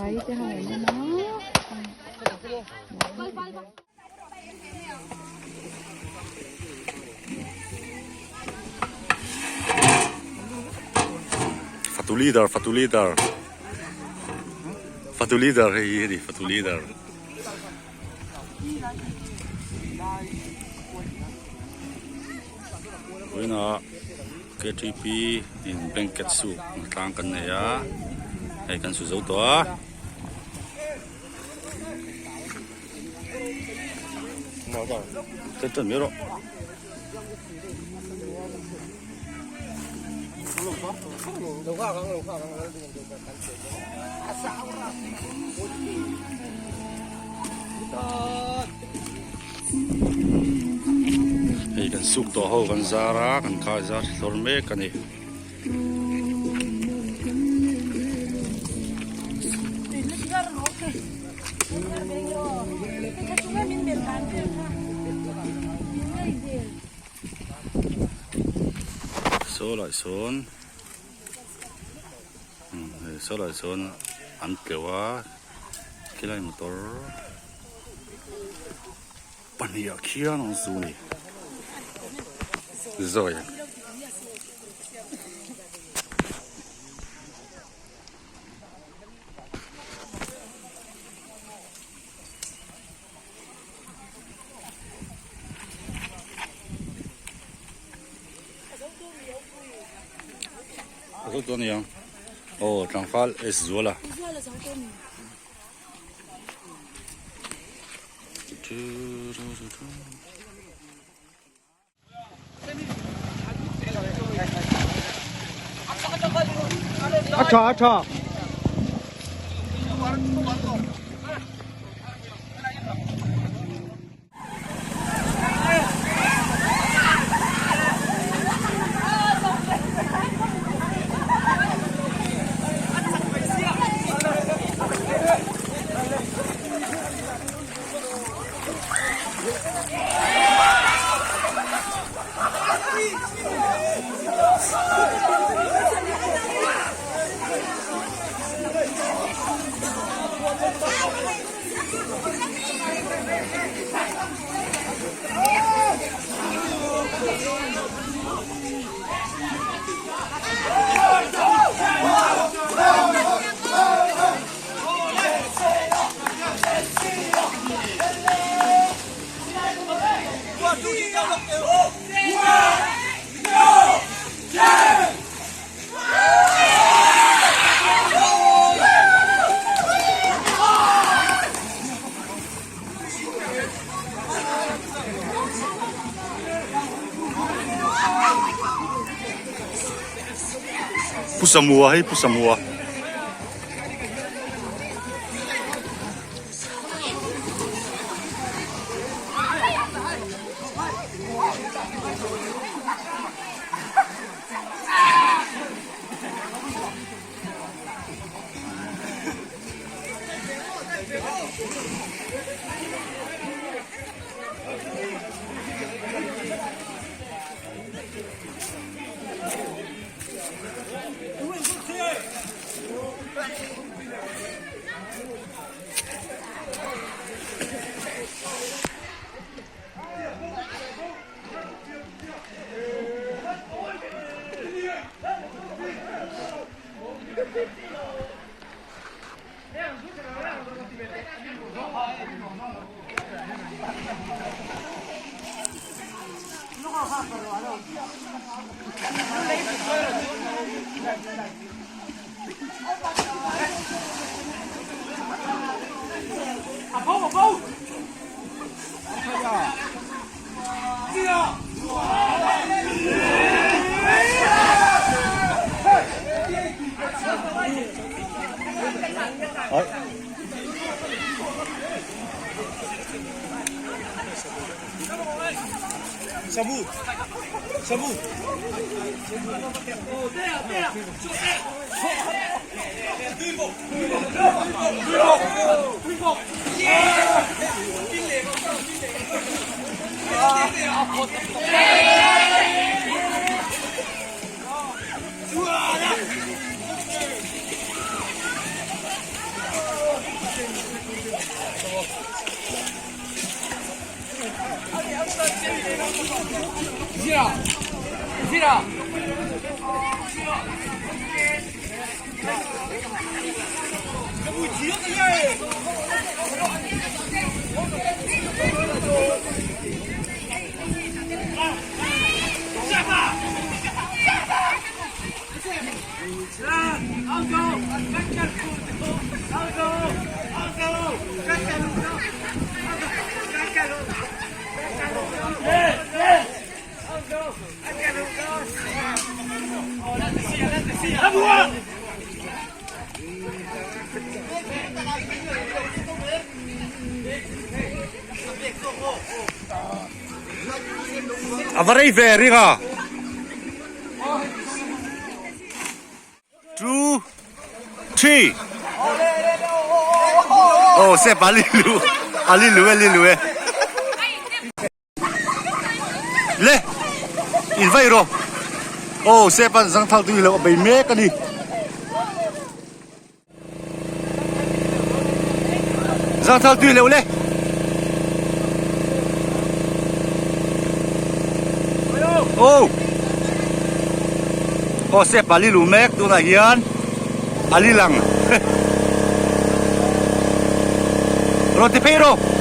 Vai te ho an awm a. Fatu leader fatu leader fatu leader hei hi a ni fatu leader. Vawiinah ktp in banquet suit tlang kan nei a hei kan su zo tawh a. Chen chen mai rawh. Hei kan suk tawh ho kan zar a kan khai zar hlawr mek a ni. Saw lai sawn hei saw lai sawn an tleuh a khilai motor pahnih ah khian an zu a ni zawi. A zo tawh aniang aw tlangval S Zuala. A tha a tha. Pu Samua hei Pu Samua. A va rei ve ring a. Two, three. Oh, se pa li lu. A li lu e, li lu e. Le, in vai ro. Oh, se pan zang thal tui lo bei mek ani. Zang thal tui lo le. Oh. Oh, se pa li lu mek tunah hian a li lang. Rawn ti phei rawh.